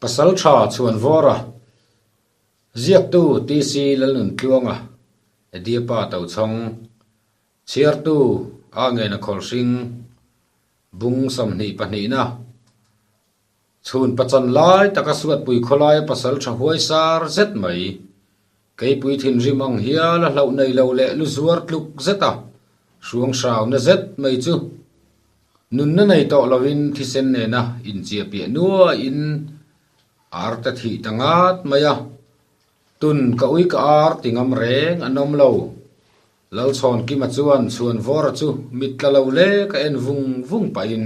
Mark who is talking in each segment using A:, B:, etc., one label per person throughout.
A: Pasaltha Chhuanvawra, Ziaktu TC Lalnuntluanga, Ediapa Tochhawng, Chhiartu A Ngena Khawlhring, Bung 22na, Chhun pachan lai taka Suatpui khawlaia pasaltha huai sar zet mai, Keipui thinrim ang hial a hlauh nei lo leh lu zuar tluk zet a, hruang hrauna zet mai chu nunna nei tawh lovin thisen nena inchiah piah nuaiin ar te thih ta ngat mai a, tun ka ui ka ar ti ngam reng an awm lo. Lalchhawnkima chuan Chhuanvawra chu mit tla lo lek a en vung vung pahin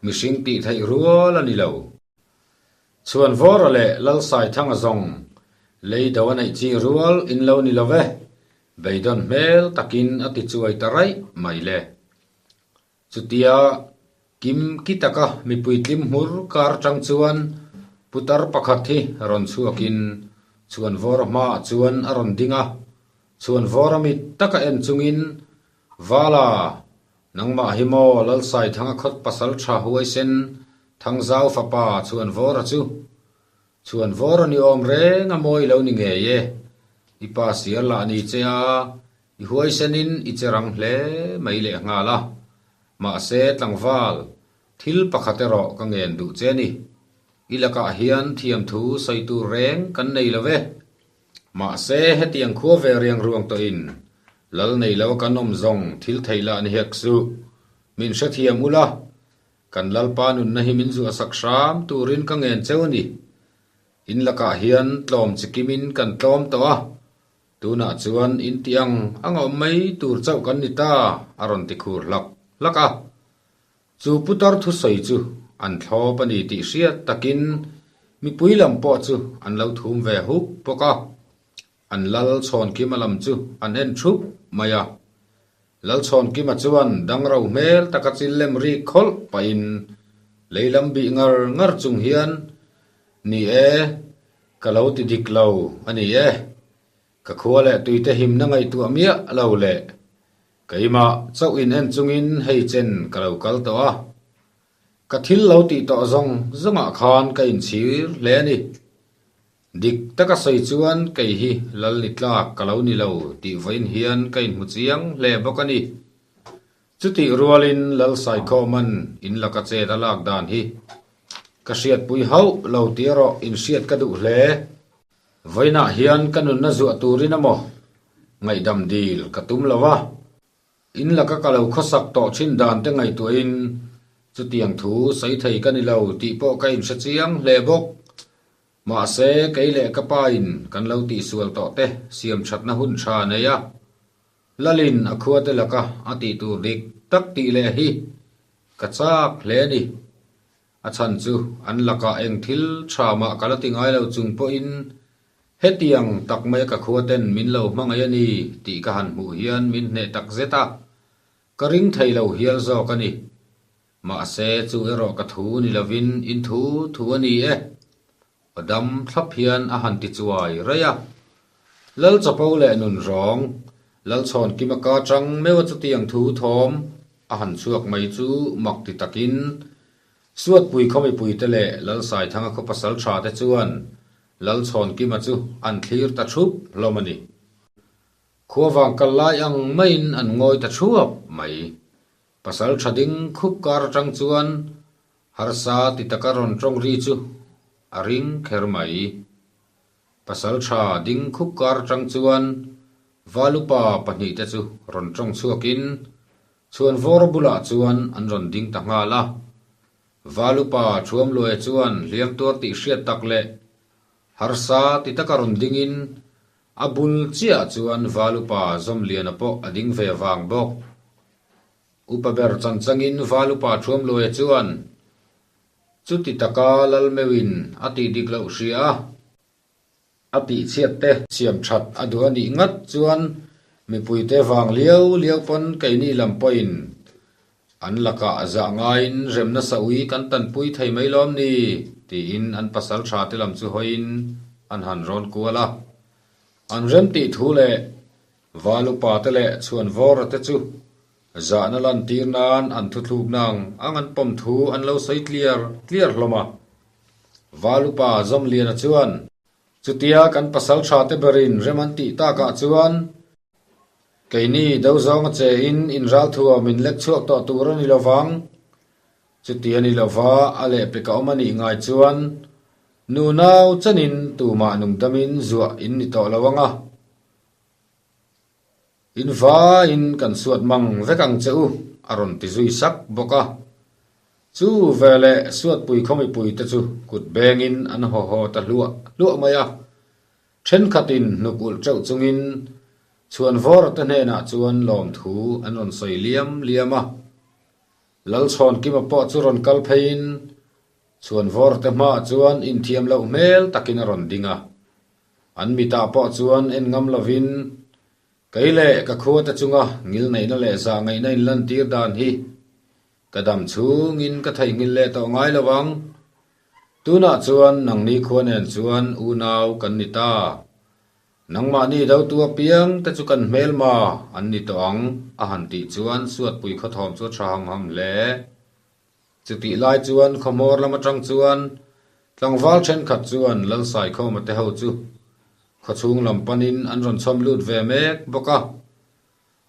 A: mihring tih theih rual a ni lo. Chhuanvawra leh Lalsaithanga zawng lei do a neih chi rual in lo ni lo ve, beidawn hmel takin a ti chuai ta raih mai le. Chutia kim ki taka mipui tlim hmur kar tang chuan putar pakhat hi rawn chhuakin Chhuanvawra hmaah chuan a rawn ding a, Chhuanvawra mit taka en chungin, Vala, Nangmah hi maw Lalsaithanga khawt pasal tha huaisen Thangzau fapa Chhuanvawra chu? Chhuanvawra ni awm reng a mawi lo ni ngei e. I pa siar lah ni che a, i huaisenin i che rang hle mai leh nghal a. Mahse tlangval, thil pakhat erawh ka ngen duh che ni. I lakah hian thiamthu sawi tur reng kan nei lo ve. Mahse, hetiang khua ve riang ruang tawhin lal nei lo kan awm zawng thil theih lah ni hek suh. Min hrethiam ula, kan Lalpa nunna hi min zuahsak hram turin ka ngen cheu a ni. In lakah hian tlawm chikimin kan tlawm tawh a, tunah chuan in tih ang ang a awm mai tur chauh kan ni ta, a rawn ti khur hlak hlak a. Chu putar thusawi chu an thlawp a ni tih hriat takin mipui lam pawh chu an lo thum ve huk bawk a, an lal Chhawnkima lam chu an en thup mai a. Lal Chhawnkima chuan dangro hmel taka chil lem rik khawlh pahin lei lam bih ngar ngar chung hian, Ni e, ka lo ti dik lo a ni e, ka khua leh tuite himna ngaihtuah miah lo le. Keimah chauh in en chungin hei chen ka lo kal tawh a, ka thil lo tih tawh zawng zawngah khan ka inchhir hle a ni. Dik taka sawi chuan kei hi lal ni tlak ka lo ni lo tih vawiin hian ka inhmu chiang hle bawk a ni. Chutih rualin Lal Saikhawman in laka chet a lak dan hi ka hriatpui hauh lo tih erawh inhriat ka duh hle. Vawiinah hian ka nunna zuah turin emaw ngaihdam dil ka tum lo a, in laka ka lo khawsak tawh thin dan te ngaihtuahin chutiang thu sawi thei ka ni lo tih pawh ka inhre chiang hle bawk. Mahse, kei leh ka pa in kan lo tihsual tawh te siam thatna hun tha nei a, Lalin a khua te laka a tih tur dik tak tih leh hi ka chak hle a ni. A chhan chu an lakah eng thil tha mah ka la ti ngai lo chung pawhin hetiang tak maia ka khua ten min lo hmangaih a ni tih ka han hmuh hian min hneh tak zet a, ka ring thei lo hial zawk a ni. Mahse chu erawh ka thu ni lovin in thu thu a ni e. Aw dam thlap hian a han ti chuai raih a. Lal chapo leh nun rawng, Lal chhawn kima ka chang meuh a chutiang thu thawm a han chhuak mai chu mak ti takin Suatpui khaw mipuite leh Lal Saithanga khaw pasal tha te chuan Lal chhawn kima chu an thlir ta thup hlawm a ni. Khua vang kal lai ang maiin an ngawi ta thuap mai. Pasal tha ding khup kar atang chuan Harsa ti taka rawn tawng ri chu a ring kher mai. Pasal tha ding khup kar atang chuan Valupa pahnihte chu rawn tawng chhuakin Chhuanvawr bulah chuan an rawn ding ta nghal a. Valupa Thuamluaia chuan hliam tuar tih hriat tak leh harsa ti taka rawn dingin a bul chiah chuan Valupa Zawmliana pawh a ding ve vang bawk. Upa ber chanchangin Valupa Thuamluaia chuan chuti taka Lalmeuhin a tih dik loh hria a, a tihchhiat te siam that a duh a nih ngat chuan mipuite vang liau liau pawn keini lam pawhin an lakah zah ngaiin remna saui kan tanpui thei mai lawm ni tiin an pasal tha te lam chu hawiin an han rawn kual a. An rem tih thu leh Valupa te leh Chhuanvawra te chu zahna lantir nan an thuthlukna ang ang an pawm thu an lo sawi tliar tliar hlawm a. Valupa Zawmliana chuan, Chutia kan pasal tha te berin rem an tih takah chuan, keini do zawnga che in inralthuam min lek chhuak tawh tur a ni lovang. Chuti a ni lova a lehpek a awm a nih ngai chuan nunau chenin tumah nungdamin zuah in ni tawh lo ang a. In vaiin kan suat mang vek ang che u, a rawn ti zui sak bawk a. Chu veleh Suatpui khaw mipuite chu kut bengin an haw haw ta hluah hluah mai a. Thenkhatin hnuk ulh teuh chungin Chhuanvawra te hnenah chuan lawmthu an rawn sawi liam liam a. Lalchhawnkima pawh chu rawn kal pheiin Chhuanvawra te hmaah chuan inthiam loh hmel takin a rawn ding a. An mitah pawh chuan en ngam lovin, Kei leh ka khuate chunga ngilneihna leh zah ngaihna inlantir dan hi ka dam chhungin ka theihnghilh leh tawh ngai lo ang. Tunah chuan nangni khua nen chuan unau kan ni ta. Nangmahni dotu apiang te chu kan hmelma an ni tawh ang, a han tih chuan Suatpui khawthawm chu a tha ham ham hle. Chutih lai chuan khawhmawr lam atang chuan tlangval thenkhat chuan Lalsaikhawma te ho chu khawchhung lam panin an rawn chhawm lut ve mek bawk a.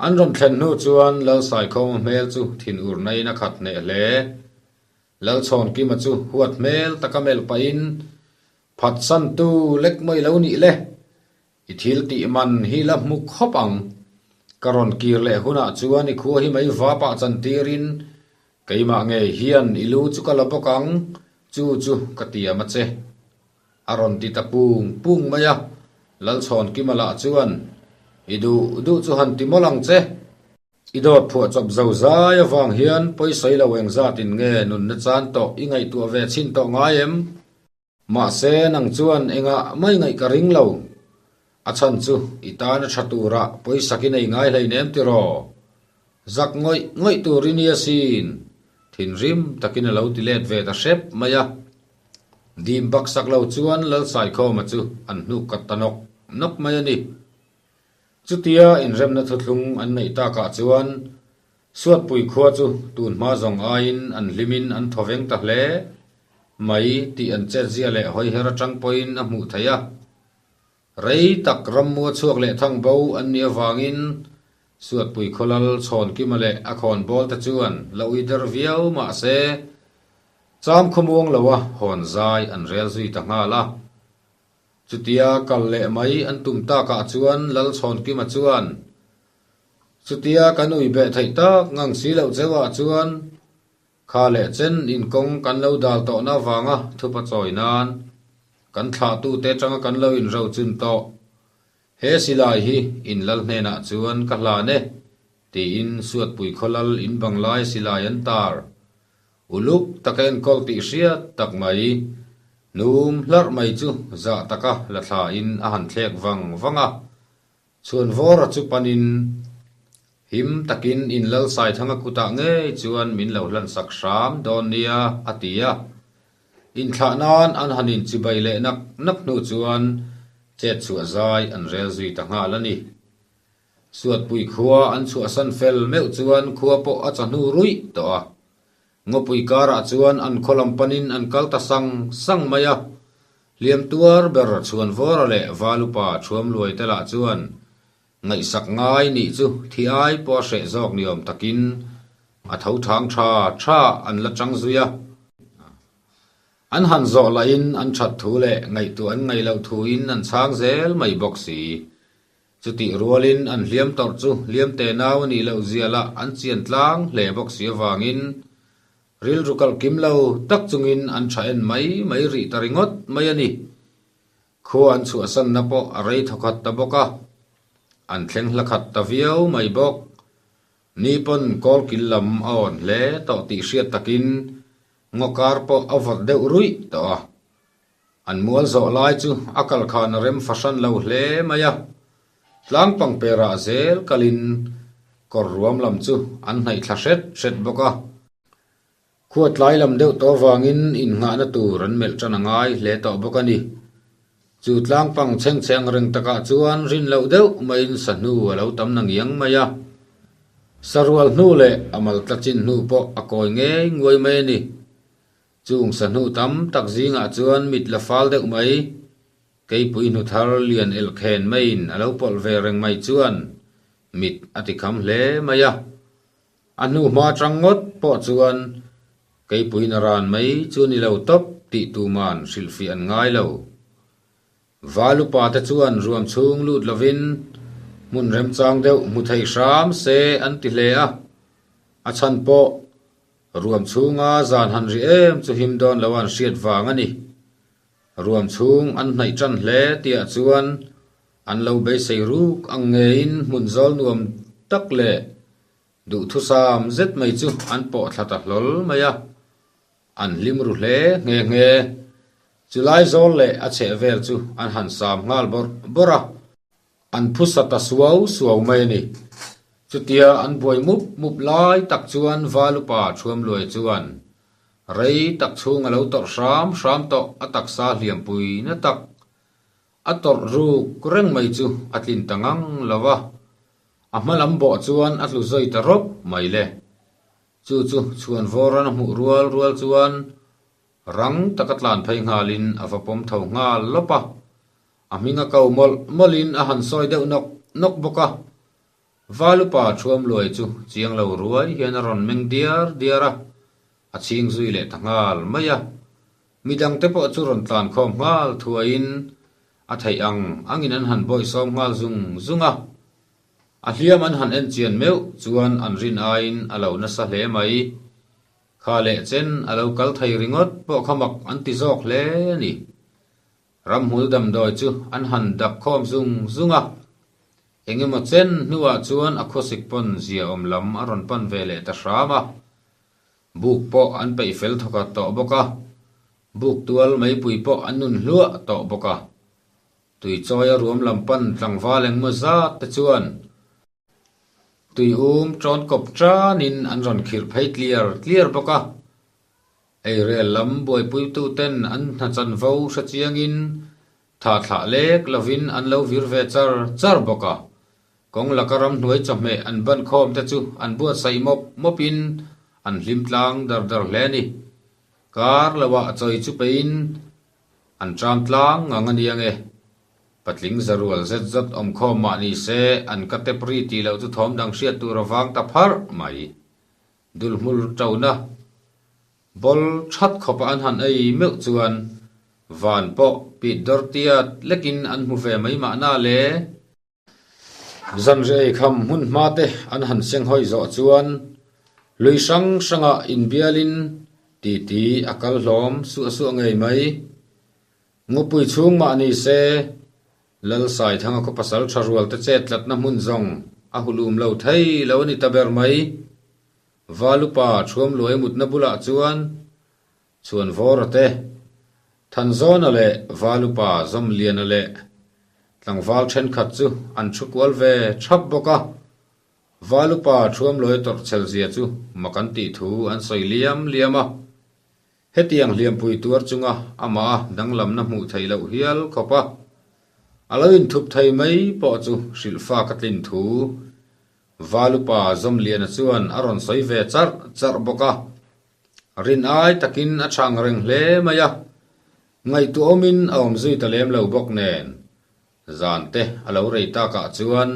A: An rawn thlen hnu chuan Lalsaikhawma hmel chu thinur naiin a khat hneh hle. Lalchhawnkima chu huat hmel taka melh pahin, Phatsantu lek mai lo nih le, I thil tih man hi la hmu khawp ang. Ka rawn kir leh hunah chuan i khua hi mai va pah chan tirin keimah ngei hian i lu chu ka la bawk ang, chu chu ka tiam a che. A rawn ti ta pung pung mai a, Lalchhawnkima lah chuan, I duh duh chu han ti mawlh ang che. I dawt phuah chawp zo zai avang hian pawisawi lo engzatin nge nunna chan tawh i ngaihtuah ve chhin tawh ngai em? Mahse, nang chuan engah mai ngaih ka ring lo. A chhan chu i tana tha tura pawisak i nei ngai hleinem tiraw? Zak ngawih ngawih tur i nia sin. Thinrim takin a lo ti let ve ta hrep mai a. Dim baksak lo chuan Lalsaikhawma chu an hnuk kat ta nawk nawk mai a ni. Chutia inremna thuthlung an neih takah chuan Suatpui khua chu tun hma zawng aiin an hlimin an thawveng ta hle mai tih an chetzia leh hawiher atang pawhin a hmuh theih a. Rei tak rammua chhuak leh thang bo an nih avangin Suatpui khaw lal Chhawnkima leh a khawnbawl te chuan la ui der viau mah se cham khawmuang loa hawn zai an rel zui ta nghal a. Chutia kal leh mai an tum takah chuan Lal Chhawnkima chuan Chutia kan ui beh theih tak ngang si loh cheuah chuan kha leh chen inkawng kan lo dal tawhna avanga thupa chawi nan kan thlahtute atanga kan lo inro chun tawh. He silai hi in lal hnenah chuan ka hlan e, tiin Suatpui khaw lal in banglai silai an tar. Uluk taka enkawl tih hriat tak mai, hnum hlarh mai chu zah taka la thlain a han thlek vang vang a. Chhuanvawra chu panin him takin in Lalsaithanga kutah ngei chuan min lo hlansak hram dawn nia a ti a. Inthlah nan an han inchibai leh nak nak hnu chuan chet chhuah zai an rel zui ta nghal a ni. Suatpui khua an chhuahsan fel meuh chuan khua pawh a chahnu ruih tawh a. Ngawpui karah chuan an khaw lam panin an kal ta sang sang mai a. Hliam tuar ber Chhuanvawra leh Valupa Thuamluai te lah chuan ngaihsak ngai nih chu thi ai pawh a hreh zawk ni awm takin a tho thang tha tha an la chang zui a. An han zawh lahin an that thu leh ngaihtuah an ngaih loh thuin an chhang zel mai bawk si. Chutih rualin an hliam tawrh chu hliam te nau a nih loh zia lah an chian tlang hle bawk si avangin rilru kalh kim lo tak chungin an tha en mai mai rih ta ringawt mai a ni. Khua an chhuahsanna pawh a rei thawkhat ta bawk a, an thleng hla khat ta viau mai bawk. Ni pawn kawlkil lam a awn hle tawh tih hriat takin ngaw kar pawh a vawt deuh ruih tawh a. An mual zawh lai chu a kal khan a rem fahran lo hle mai a, tlang pangperah zel kalin kawr ruam lam chu an hnaih thla hret hret bawk a. Khua tlai lam deuh tawh avangin innghahna tur an melh tan a ngai hle tawh bawk a ni. Chu tlang pang chhengchhe ang reng takah chuan rin loh deuh maiin sahnu a lo tam na ngiang mai a. Sarual hnu leh a mal tla chin hnu pawh a kawi ngei nguai mai a ni. Chung sahnu tam tak zingah chuan mit la fal deuh mai, keipui hnu thar lian elkhen maiin a lo pawlh ve reng mai chuan mit a ti kham hle mai a. A hnu hma tang ngawt pawh chuan keipui na ran mai chu ni lo tawp tih tuman hrilhfiah an ngai lo. Val upa te chuan ruam chhung lut lovin hmun remchang deuh hmu thei hram se an ti hle a, a chhan pawh ruam chhunga zan han ri em chu him dawn lo an hriat vang a ni. Ruam chhung an hnaih tan hle tihah chuan an lo beisei ruk ang ngeiin hmun zawl nuam tak leh duhthusam zet mai chu an pawh thla ta hlawl mai a. An hlim ru hle nghe nghe. Chulai zawl leh a chheh vel chu an han sam nghal bawrh bawrh a. An phusa ta suau suau mai a ni. Chutia an buai mup mup lai tak chuan Valupa Thuamluai chuan rei tak chhung a lo tawrh hram hram tawh a taksa hliampui na tak a tawrh ruk reng mai chu a tlin ta ngang lo va. A hma lam bawh chuan a tlu zawi ta rawp mai le. Chu chu chhuanvawran a hmuh rual rual chuan rang taka tlan phei nghalin a va pawm tho nghal lawp a. A hming a ko mawlh mawlhin a han sawi deuh nawk nawk bawk a. Valupa Thuamluai chu chiang lo ruai hian a rawn meng diar diar a, a chhing zui leh ta nghal mai a. Midangte pawh chu rawn tlan khawm nghal thuaiin a theih ang angin an han bawihsawm nghal zung zung a. A hliam an han en chian meuh chuan an rin aiin a lo nasa hle mai. Kha leh chen a lo kal thei ringawt pawh kha mak an ti zawk hle a ni. Ramhmul damdawi chu an han dak khawm zung zung a. Engemaw chen hnuah chuan a khawsik pawn ziaawm lam a rawn pan ve leh ta hram a. Buk pawh an peih fel thawkhat tawh bawk a. Buk tual meipui pawh an nun hluah tawh bawk a. Tuichawia ruam lam pan tlangval engmaw zat te chuan tui um tawn kawp tanin an rawn khirh phei tliar tliar bawk a. Eirel lam buaipuitu ten an hna chanvo hre chiangin tha thlah lek lovin an lo vir ve char char bawk a. Kawng laka ramhnuai chawhmeh an ban khawm te chu an buatsaih mawp mawpin an hlim tlang dar dar hle a ni. Kar loah chawi chu peiin An ṭam tlang ngang a nia nge? Patling zarual zet zet awm khawm mah ni se, an ka tep ri tih loh chu thawm dang hriat tur a vang ta pharh mai. Dulhmul ṭona bawl ṭhat khawpa an han ei meuh chuan van pawh pit dawr tiat lekin an hmu ve mai mahna le. Zanriah eikham hmun hma te an han senghawi zawh chuan lui hrang hrangah inbialin titi a kal hlawm suah suah ngei mai. Ngawpui chhung mah ni se, Lalsaithanga khaw pasal tha rual te chet tlatna hmun zawng a hulum lo thei lo a ni ta ber mai. Valupa Thuamluai mutna bulah chuan Chhuanvawra te, Thanzawna leh Valupa Zawmliana leh tlangval thenkhat chu an thu kual ve thap bawk a. Valupa Thuamluai tawrhchhel zia chu mak an tih thu an sawi liam liam a. Hetiang hliampui tuar chunga amah danglamna hmuh theih loh hial khawp a, a lo inthup thei mai pawh chu hrilhfa ka tlin thu Valupa Zawmliana chuan a rawn sawi ve charh charh bawk a. Rin ai takin a chhang reng hle mai a, ngaihtuahawmin a awm zui ta lem lo bawk nen, zan te a lo rei takah chuan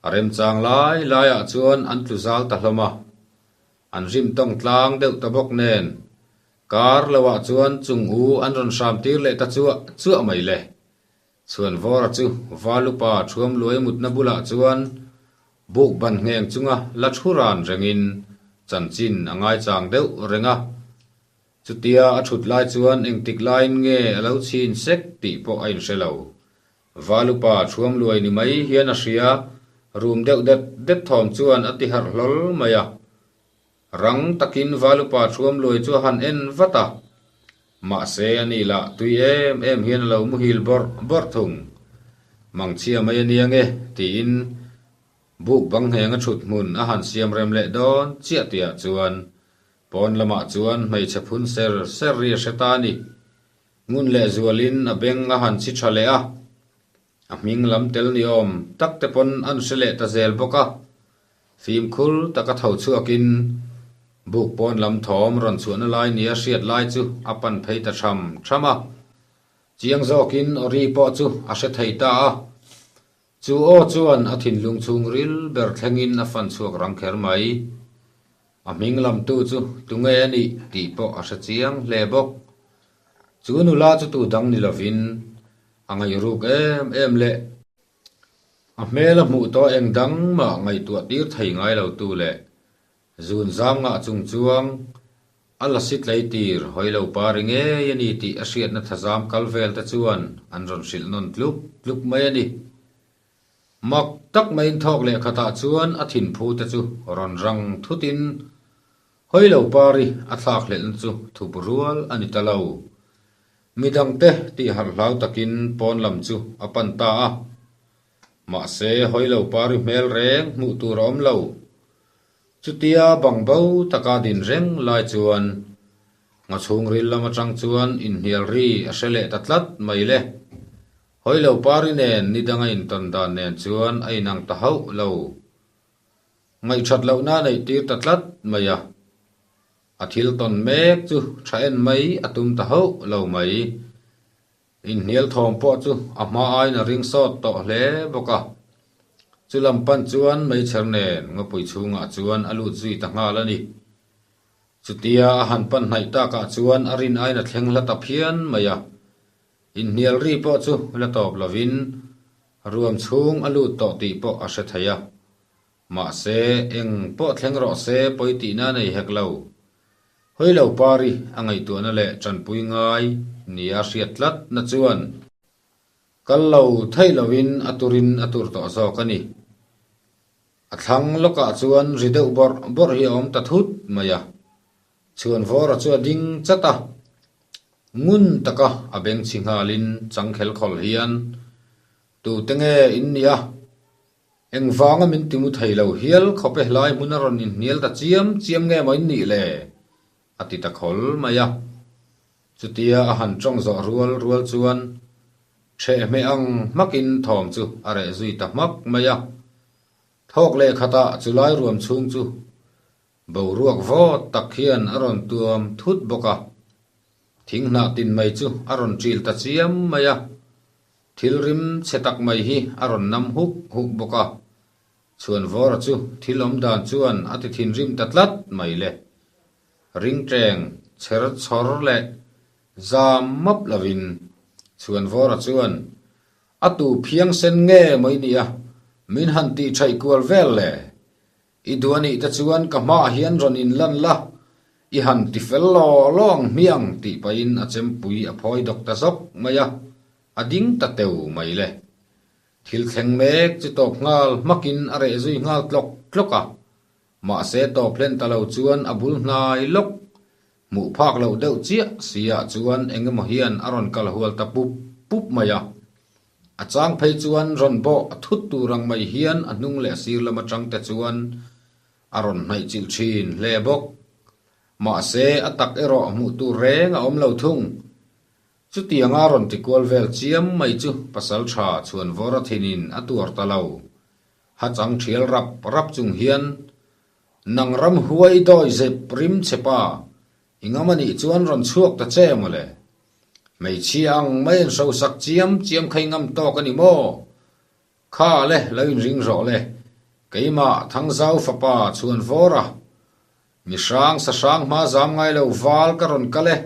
A: a remchang lai laiah chuan an tlu zal ta hlawm a, an rim tawng tlang deuh ta bawk nen, kar loah chuan chung u an rawn hram tir leh ta chuah chuah mai le. Chhuanvawra chu Valupa Thuamluai mutna bulah chuan buk ban ngheng chunga la thu ran rengin chanchin a ngaichang deuh reng a. Chutia a thut lai chuan engtik laiin nge a lo chhin sek tih pawh a inhre lo. Valupa Thuamluai ni mai hian a hria, rum deuh det det thawm chuan a ti harh hlawl mai a. Rang takin Valupa Thuamluai chu a han en vat a, mahse a ni lah tui em em hian a lo muhil bawrh bawrh thung. Mangchhia mai a nia nge tiin buk bang ngheng a thut hmun a han siam rem leh dawn chiah tihah chuan pawn lamah chuan hmeichhe phun ser ser ri a hre ta a ni. Ngun leh zualin a beng a han chhi tha leh a, A hming lam tel ni awm tak te pawn an hre leh ta zel bawk a, fimkhur taka tho chhuakin Buk pawn lam thawm rawn chhuahna lai nia hriat lai chu a pan phei ta tham tham a. Chiang zawkin Ori pawh chu a hre thei ta a. Chu aw chuan a thinlung chhung ril ber thlengin a fan chhuak rang kher mai. A hming lamtu chu tunge a nih tih pawh a hre chiang hle bawk. Chu nula chu tu dang ni lovin a ngaih ruk em em leh. A hmel a hmuh tawh eng dang mah ngaihtuah tir thei ngai lo tu leh zun zam ngah chung chuang a la si tlei tir hawi lo pa ri ngei a ni tih a hriatna thazam kal vel te chuan an rawn hrilh nawn tluk tluk mai a ni. Mak tak maiin thawk leh khatah chuan a thinphu te chu rawn rang thutin hawi lo pa ri a thlak hlelhna chu thup rual a ni ta lo. Midangte tih harh hlau takin pawn lam chu a pan ta a. Mahse, hawi lo pari hmel reng hmuh tur a awm lo. Chutia bang bo taka din reng lai chuan ngaw chhungril lam atang chuan inhnial ri a hre leh ta tlat mai le. Hawi lo pari nen ni danga intawn dan nen chuan a inang ta hauh lo. Ngaihthat lohna a neih tir ta tlat mai a. A thil tawn mek chu tha en mai a tum ta hauh lo mai. Inhnial thawm pawh chu a hma aiin a ring sawt tawh hle bawk a. Chu lam pan chuan meichher nen ngawpui chhungah chuan a lut zui ta nghal a ni. Chutia a han pan hnaih takah chuan a rin aiin a thleng hla ta phian mai a. Inhnial ri pawh chu la tawp lovin ruam chhung a lut tawh tih pawh a hre thei a. Mahse, eng pawh thleng rawh se pawi tihna nei hek lo. Hawi lo pari a ngaihtuahna leh tanpui ngai nia hriat tlat na chuan kal lo theih lovin a turin a tur tawh zawk a ni. A thlang lawkah chuan ri deuh bawrh bawrh hi a awm ta thut mai a. Chhuanvawra chu a ding chat a, ngun taka a beng chhi nghalin changkhel khawl hian, Tute nge in nia? Engvanga min ti mu thei lo hial khawp e hlai hmun a rawn inhnial ta chiam chiam nge maw in nih le? a ti ta khawl mai a. Chutia a han tawng zawh rual rual chuan thehhmeh ang hmakin thawm chu a reh zui ta hmak mai a. Thawk leh khatah chulai ruam chhung chu boruak vawt tak hian a rawn tuam thut bawk a. Thing hnah tin mai chu a rawn ṭil ta chiam mai a. Thil rim chhe tak mai hi a rawn nam huk huk bawk a, Chhuanvawra chu thil awm dan chuan a ti thinrim ta tlat mai le. Ringṭeng chher chhawr leh zam map lovin Chhuanvawra chuan a tu phiang sen nge mai nia min han tih ṭhaih kual vel le? I duh a nih te chuan ka hmaah hian rawn inlan la, i han ti fel law law ang hmiang tih pahin a chempui a phawi dawk ta zawk mai a, a ding ta teu mai le. Thil thleng mek chu tawp nghal hmakin a reh zui nghal tlawk tlawk a, mahse tawp hlen ta lo chuan a bul hnai lawk, hmuh phak loh deuh chiah siah chuan eng emaw hian a rawn kal hual ta pup pup mai a. A chang phei chuan rawn bawh a thut tur ang mai hian a hnung leh sir lam atang te chuan a rawn hnaih chilh thin hle bawk. Mahse, a tak erawh hmuh tur reng a awm lo thung. Chutianga rawn ti kual vel chiam mai chu pasal tha chhuan vawr a thinin a tuar ta lo. Ha chang thial rap rap chung hian, Nang ram huai dawi zep rim che pa, I ngam a nih chuan rawn chhuak ta che mawle. Hmeichhia ang mai an hrosak chiam chiam kha i ngam tawk a ni maw? Kha le, lo inring rawh le. Keimah Thangzau fapa chhuan vawr a. Mi hrang sa hrang hma zam ngai lo val ka rawn kal e.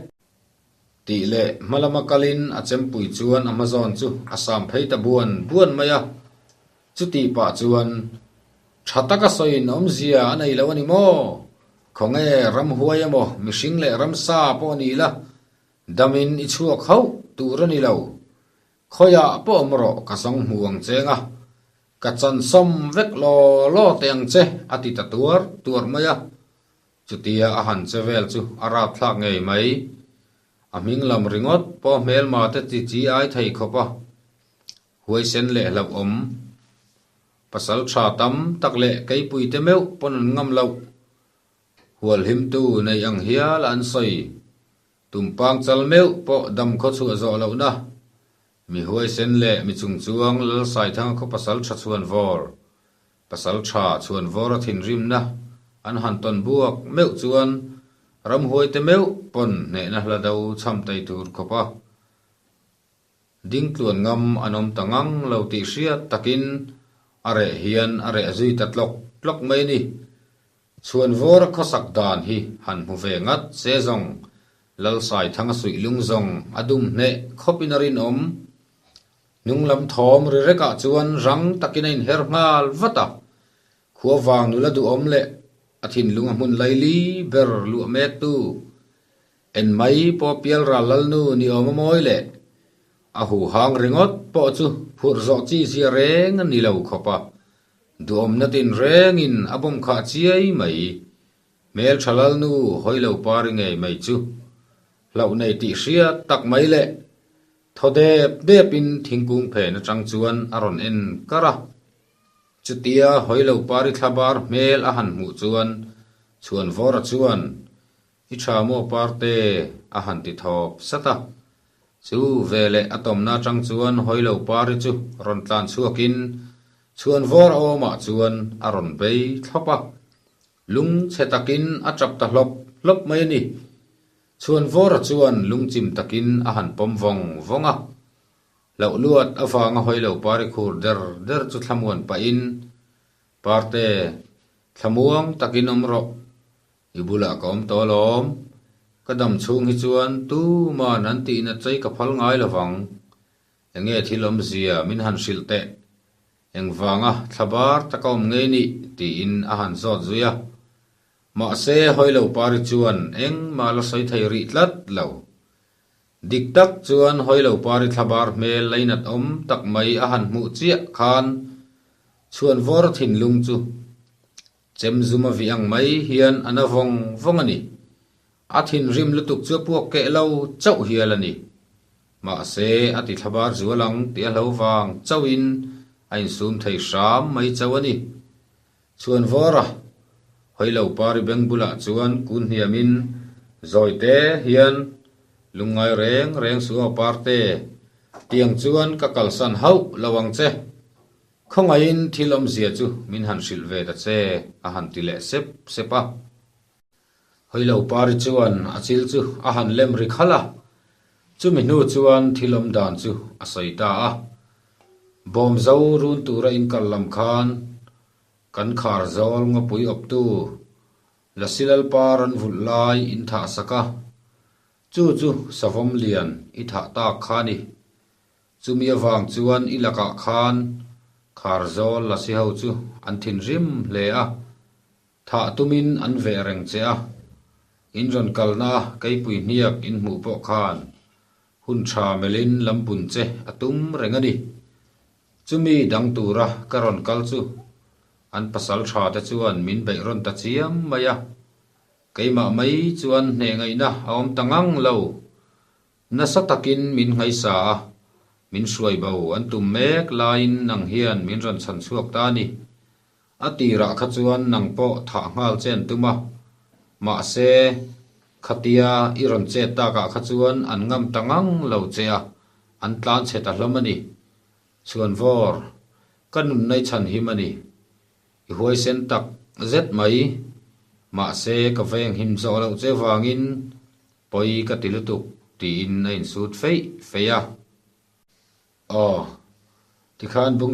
A: Tih leh hma lama kalin a chempui chuan a hmazawn chu a sam phei ta buan buan mai a. Chutih pah chuan, Tha taka sawiin awmzia a nei lo a ni maw? Khawnge ramhuai emaw mihring leh ramsa pawh ni la, damin i chhuak hauh tur a ni lo. Khawiah pawh awm rawh ka zawng hmu ang cheng a, ka chansawm vek law law teh ang che a ti ta tuar tuar mai a. Chutia a han che vel chu a rapthlak ngei mai. A hming lam ringawt pawh hmelma te chi chi ai thei khawp a. Huaisen leh hlauhawm. Pasal tha tam tak leh keipuite meuh pawn an ngam loh. Hualhimtu nei ang hial a an sawi. Tumpang chal meuh pawh dam khaw chhuah zawh lohna. Mi huaisen leh mi chungchuang Lalsaithanga khaw pasal tha chhuan vawr. Pasal tha chhuan vawr a thinrimna. an han tawn buak meuh chuan ramhuai te meuh pawn hnehna hla do chham tai tur khawp a ding tluan ngam an awm ta ngang lo tih hriat takin a reh hian a reh zui ta tlawk tlawk mai a ni. Chhuanvawr khawsak dan hi han hmu ve ngat se zawng Lalsaithanga suih lung zawng a dum hneh khawpin a rinawm. Hnung lam thawm ri rekah chuan rang takin a inher nghal vat a, khua vang nula duhawm leh a thinlung a hmun laili ber luah mektu en mai pawh pialral lalnu ni awm a mawi leh a huhang ringawt pawh chu phurh zawh chi zia reng a ni lo khawp a, duhawmna tinrengin a bawm khah chiai mai. Hmeltha lalnu hawi lo pari ngei mai chu hlauh nei tih hriat tak mai leh thaw dep depin thingkung phen atang chuan a rawn en kar a. Chutia hawi lo pari thlabar hmel a han hmuh chuan Chhuanvawra chuan I tha maw parte a han ti thawp sat a. Chu veleh a tawmna atang chuan hawi lo pari chu rawn tlan chhuakin Chhuanvawra awmah chuan a rawn bei thlawp a. Lungchhe takin a tap ta hlawp hlawp mai a ni. Chhuanvawra chuan lungchim takin a han pawm vawng vawng a. Hlauh luat avanga hawi lo pari khur der der chu thlamuan pahin, Parte, thlamuang takin awm rawh. I bulah ka awm tawh alawm. Ka dam chhung hi chuan tuman an tihna chei ka phal ngai lovang. Enge thil awmzia min han hrilh teh? Engvanga thlabar taka awm ngei nih? tiin a han zawt zui a. Mahse, Hawilo Pari chuan engmah la sawi thei rih tlat lo. Dik tak chuan Hawilo Pari thlabar hmel lainat awm tak mai a han hmuh chiah khan chhuanvawr thinlung chu chem zum a vih ang mai hian a na vawng vawng a ni. A thinrim lutuk chu a puak keh lo chauh hial a ni. Mahse, a ti thlabar zual ang tih a hlo vang chauhin a insum thei hram mai chauh a ni. Chhuanvawra Hawilo Pari beng bulah chuan kun hniamin zawi te hian lungngai reng reng suh aw Parte, tiang chuan ka kalsan hauh lo ang che. Khawngaihin thil awmzia chu min han hrilh ve ta che a han ti leh sep sep a. Hawilo Pari chuan a chil chu a han lem ri khalh a, chumi hnu chuan thil awm dan chu a sawi ta a. Bawmzo run tura inkal lam khan kan khar zawl ngawpui awptu Lasi Lalpa ran vulh lai in thah sak a, chu chu savawm lian i thah tak kha a ni. Chumi avang chuan i lakah khan khar zawl Lasi ho chu an thinrim hle a, Thah tumin an veh reng che a, in rawn kalna keipui hniak in hmuh pawh khan hun tha melhin lampun che a tum reng a ni. Chumi dang tura ka rawn kal chu an pasal tha te chuan min beih rawn ta chiam mai a, keimah mai chuan hneh ngaihna a awm ta ngang lo. Nasa takin min nghaisa a, min hruai bo an tum mek laiin nang hian min rawn chhan chhuak ta a ni. A tirah kha chuan nang pawh thah nghal che an tum a, mahse, khatia i rawn chet takah kha chuan an ngam ta ngang lo che a, an tlan chhe ta hlawm a ni. Chhuanvawr, ka nunna i chhan him a ni. I huaisen tak zet mai. Mahse, ka veng him zawh loh che vangin pawi ka ti lutuk, tiin a insut feih feih a. Aw, tikhan bung.